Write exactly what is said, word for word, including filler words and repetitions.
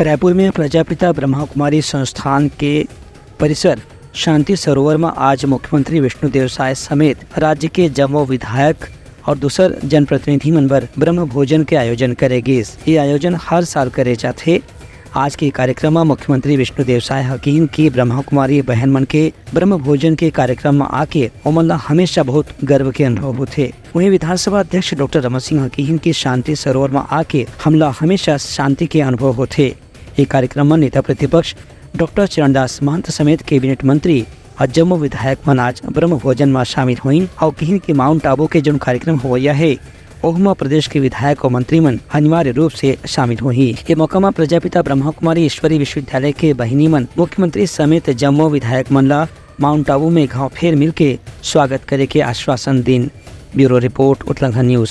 रायपुर में प्रजापिता ब्रह्मा कुमारी संस्थान के परिसर शांति सरोवर में आज मुख्यमंत्री विष्णुदेव साय समेत राज्य के जम्मो विधायक और दूसर जनप्रतिनिधि मन बर ब्रह्म भोजन के आयोजन करे गिस। ये आयोजन हर साल करे जाथे। आज के कार्यक्रम में मुख्यमंत्री विष्णुदेव साय ह किहिन कि ब्रह्मा कुमारी बहन मन के ब्रह्म भोजन के कार्यक्रम में आके ओमन ला हमेशा बहुत गर्व के अनुभव होथे। वहीं विधानसभा अध्यक्ष डॉक्टर रमन सिंह ह किहिन कि शांति सरोवर में आके हमला हमेशा शांति के अनुभव होथे। ये कार्यक्रम में नेता प्रतिपक्ष डॉक्टर चरणदास महंत समेत कैबिनेट मंत्री और जम्मो विधायक मन आज ब्रह्म भोजन में शामिल होइन और किहिन कि माउंट आबू के जोन कार्यक्रम होवैया है, ओहमा प्रदेश के विधायक और मंत्री मन अनिवार्य रूप से शामिल होही। ये मौका में प्रजापिता ब्रह्मा कुमारी ईश्वरी विश्वविद्यालय के बहिनी मन मुख्यमंत्री समेत जम्मो विधायक मन ला माउंट आबू में घाव फेर मिलके स्वागत करे के आश्वासन दिन। Bureau report, Utlangha news.